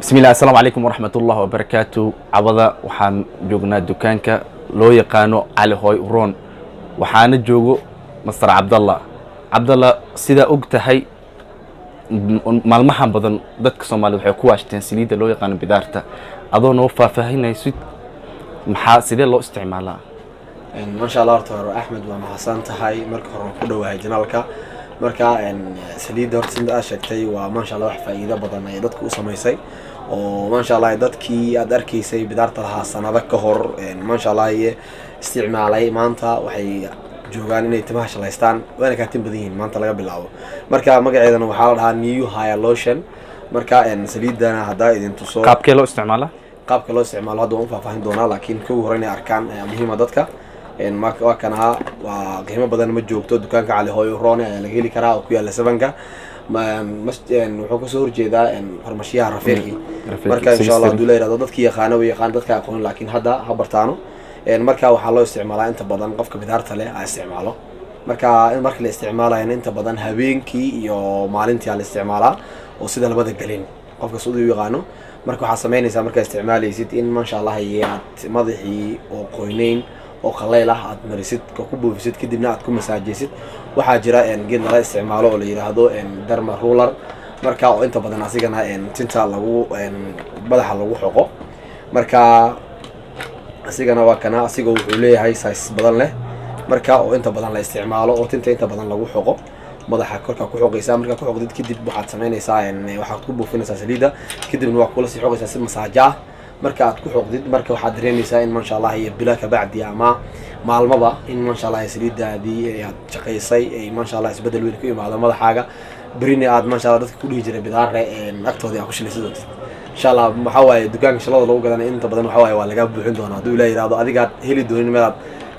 Bismillah, assalaamu calaykum waraxmatullahi wabarakaatu. Cawada waxaan joognaa dukaanka loo yaqaano Cali Hooy Uroon, waxaana joogo Master Cabdalla. Cabdalla, sidaa og tahay, maalmahan badan dadka Soomaalida waxay ku waashteen saliidda loo yaqaano bidaarta. Adoo noo faahfaahinaysid, maxaa, sidee loo isticmaalaa? Maasha Allah, horta hore Axmed, waa mahadsan tahay. Marka hore waan ku dhowahay channelka. Marka saliidda horta sida aad sheegtay waa, maasha Allah, wax faa'iido badan ay dadku u samaysay oo, maasha Allah, dadkii aad arkaysay bidaarta lahaa sanado ka hor, maasha Allah, isticmaalay, maanta waxay joogaan inay timaha shalaystaan, waana kaatin badan yihiin maanta laga bilaabo. Marka magaceedana waxaa la dhahaa New Hair Lotion. Marka saliidana haddaa idin tuso. Qaabkee loo isticmaalaa? Qaabka loo isticmaalo hadda waan u faahfaahin doonaa, laakiin kow hore inay arkaan ayaa muhiima dadka. Waa kan ahaa, waa qiimo badan ma joogto. Dukaanka Cali Hooyo Roone ayaa laga heli karaa oo ku yaala Sevenka. Wuxuu kasoo horjeedaa farmashiyaha Rafiiqi. Rafiiqi, marka insha Allah 63. Hadduu la yihahdo, dadkii yaqaano way yaqaan, dadka aqoon laakiin hadda ha bartaano. Marka waxaa loo isticmaalaa inta badan qofka bidaarta leh ha isticmaalo. Marka in marka la isticmaalayana inta badan habeenkii iyo maalintii aa la isticmaalaa oo sida labada gelin qofka siduu u yaqaano. Marka waxaa samaynaysaa markaa isticmaalaysid in, maasha Allah, aad madaxii oo qoyneyn oo qaleyl ah aad marisid oo ku buufisid, kadibna aad ku masaajaysid. Waxaa jira geed lala isticmaalo oo la yidhaahdo derma roller, marka oo inta badan asigana tinta lagu madaxa lagu xoqo. Marka asigana waa kana, asigoo wuxuu leeyahay size badan leh, marka oo inta badan la isticmaalo oo tinta inta badan lagu xoqo, madaxa korka ku xoqaysaa. Markaa ku xoqdid kadib waxaad samaynaysaa waxaad ku buufinaysaa saliidda, kadibna waa kula sii xoqaysaa si masaajo ah. Marka aad ku xoqdid, marka waxaad dareemaysaa in, maasha Allah, iyo bila kabacdi ama maalmaba in, maasha Allah, saliidaadii aad shaqaysay ay, maasha Allah, isbedel weyn ku imaado madaxaaga. Berina aad, maasha Allah, dadka ku dhihi jiray bidaare agtoodii aad ku shilaysa doontid, insha Allah. Waxaa waaye dukaanka shalada lagu gadanay inta badan waxaa waaye waa lagaa buuxin doonaa hadduu Ilaah yihahdo, adigaad heli doonin meelaad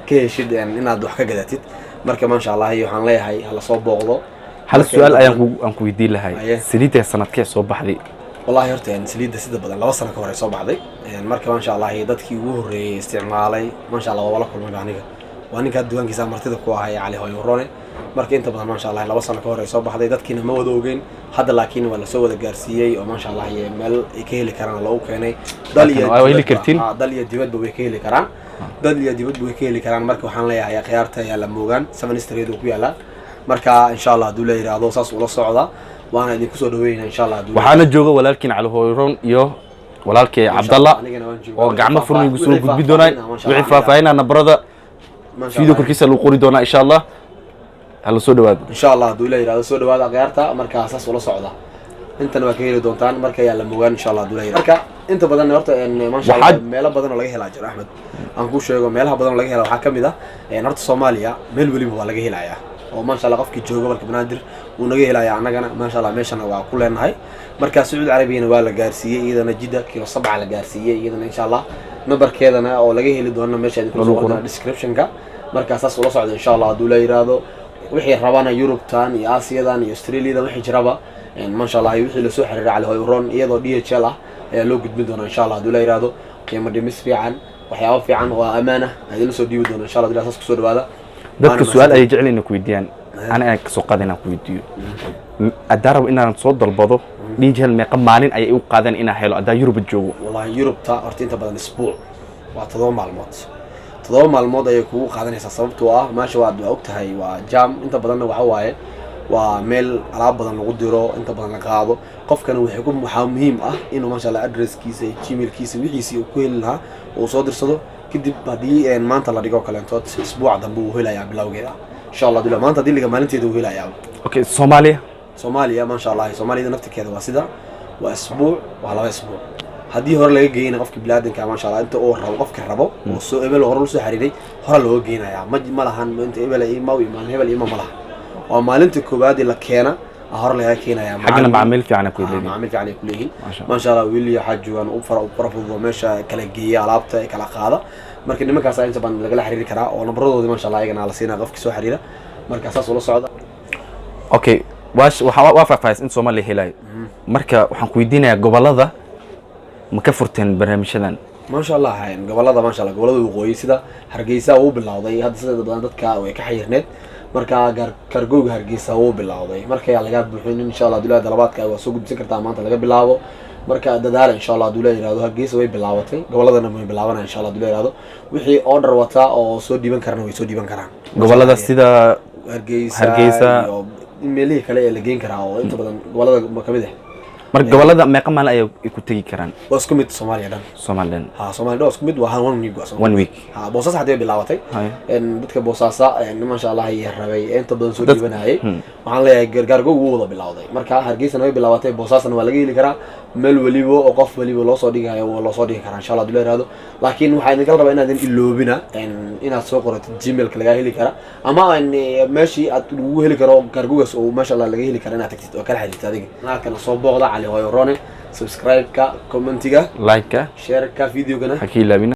ka heshid inaad wax ka gadatid. Marka, maasha Allah, waxaan leeyahay hala soo booqdo. Hal su-aal ayaan aan ku weydiin lahay. Aye. Saliidda sanadkee soo baxday? Wallahi horta saliidda sida badan 2 sano ka hor ay soo baxday. Marka, maasha Allah, dadkii ugu horreeyey isticmaalay, maasha Allah, waa la kulmay aniga, waa ninkaa dukaankiisa martida ku ahay, Cali Hooyo. Marka inta badan, maasha Allah, 2 sano ka hor ay soo baxday, dadkiina ma wada ogeyn. Hadda laakiin waa lasoo wada gaarsiiyey oo, maasha Allah, meel ay ka heli karaan loogu keenay dal iyo Waa heli dibadba. kartiin? Dal iyo dibadba way ka heli karaan, dal iyo dibadba way ka heli karaan. Marka waxaan leeyahay akhyaarta ayaa la moogaan, Seven Street uu ku yaalaa. Marka insha Allah hadduu la yidhaahdo saas ula socda, waana idinku soo dhaweynaa insha Allah hadduu. Waxaana jooga walaalkiin Cali Hooyroon iyo walaalkii Cabdalla Anigana waan joogaa. oo gacmo furan igu soo Wixii gudbi doonaa. faahfaahinaa, masha Wixii Allah. faahfaahinaa nabarada Masha video Allah. korkiisa lagu qori doonaa, insha Allah. Hala soo dhawaado. Insha Allah hadduu la yidhahdo, soo dhawaada akhyaarta. Marka saas ula socda, intan waa ka heli doontaan. Marka ayaa la mogaan insha Allah hadduu la yidhahdo. Marka inta badan horta maasha Allah meelo badan oo laga helaa jiro, Axmed, aan kuu sheego. Meelaha badan oo laga hela waxaa kamid ah horta Soomaaliya meel weliba waa laga helayaa oo, maasha Allah, qofkii jooga gobolka Banaadir wuu naga helaya. Annagana, maasha Allah, meeshana waa ku leenahay. Marka Sacuudi Carabiyana waa la gaarsiiyey iyadana, Jidda kilo 7 la gaarsiiyey iyadana. Insha Allah nambarkeedana oo laga heli doono meesha idinku soo Lagu qori doona description-ka. Marka saas ula socda insha Allah hadduu la yiraahdo. Wixii rabana Yurubtan iyo Aasiyadan iyo Australiyadan wixii jiraba, maasha Allah, wixii lasoo xiriira Cali Hoyron iyadoo DHL ah ayaa loo gudbin doonaa insha Allah hadduu la yiraahdo. Qiimo dhimis fiican, waxyaabo fiican oo ammaan ah ayaa idin soo dhiibi doona insha Allah. Hadduu saas kusoo dhawaada. Dadka Waana su-aal ayay jecel inay ku weydiiyaan, ana aan kasoo qaada inaan ku weydiiyo. Haddaan rabo inaan soo dalbado DHL, meeqa maalin ayay u qaadeen inaan helo haddaan Yurub joogo? Wallahi Yurubta horta inta badan isbuuc, waa 7 maalmood, 7 maalmood ayay kugu qaadanaysaa, sababtoo ah meesha waad waa ogtahay waa jam. Inta badanna waxa waaye waa meel alaab badan lagu diro, inta badan la qaado. Qofkana waxay ku waxaa muhiim ah inuu, maasha Allah, addresskiisa iyo Gmailkiisa wixiisii uu ku heli lahaa uu soo dirsado. Kadib haddii maanta la dhigo kaleentood, isbuuca dambe uu helayaa bilowgeeda insha Allah. Dula maanta haddii liga, maalinteeda uu helayaa. Okay, Soomaaliya? Soomaaliya, maasha Allah, Soomaaliyada naftirkeeda waa sida, waa isbuuc, waa 2 isbuuc. Haddii hore laga geynay qofka biniaadanka, maasha Allah, inta uu rabo, qofka rabo oo soo ebel hore lasoo xiriiray, hore looga geynayaa. Ma lahan inta ebel ima u imaan, hebel ima ma laha. Waa maalinta koowaad ee la keena aa hore lagaga keenaya. Xaggana macaamiil fiican ay ku leeyihiin. Macaamiil fiican ay kuleeyihiin. Maasha Allah. Maasha Allah, wiil waxaa joogaan u fara u fara fudud oo meesha kala geeya alaabta ee kala qaada. Marka nimankaas inta badan lagala xiriiri karaa oo nambaradooda, maasha Allah, ayagana la siinaa qofkii soo xiriira. Marka saas ula socda. Okay, waa waxaa waa faahfaahis in Soomaaliya helayo. Marka waxaan ku weydiinayaa, gobolada ma ka furteen barnaamijyadan? Maasha Allah, gobolada, maasha Allah, gobolada waqooyi sida Hargeysa wuu bilowday hadda. Sida badan dadka way ka xayirneed, marka kargowga Hargeysa wuu bilowday. Marka yaa lagaa buuxinin insha Allah. Dulaa dalabaadka waa soo gudbisan kartaa maanta laga bilaabo. Marka dadaala, insha Allah, haduu la yihahdo. Hargeysa way bilaabatay, goboladana way bilaabanaya, insha Allah, haduu la yihahdo. Wixii order wataa oo soo dhiiban karana way soo dhiiban karaan. Gobolada sida Hargeysa, Hargeysa. iyo meelihii kale ee la geyn karaa oo inta badan gobolada kamid ah. Marka gobolada meeqa maalin ayay ku tegi karaan? Waa isku mid Soomaaliya dhan. Somaliland? Ha, Soomaaliya dhan waa isku mid, waa one week waa One week. Ha, Boosaaso xataa way bilaabatay. Dadka Boosaaso, maasha Allah, ayaa rabay ee inta badan soo dhiibanayay. Waxaan leeyahay gargaargo wuu wada bilowday. Marka Hargeysana way bilaabatay, Boosaasna waa laga heli karaa. Meel weliba oo qof weliba loo soo dhigayo waa loo soo dhigi karaa, insha Allah, haduu la yihahdo. Laakiin waxaa idinka rabaa inaadan iloobina inaad soo qoratid Gmailka lagaa heli kara ama meeshii aad lagu heli karo gaargogaas oo maasha Allah laga heli kara inaad tagtid oo kala xiriirtid adiga. Halkana soo booqda Cali Hooyo Rone. Subscribe-ka, commentiga, like-ka, share-ka videogana ha ka ilaabina.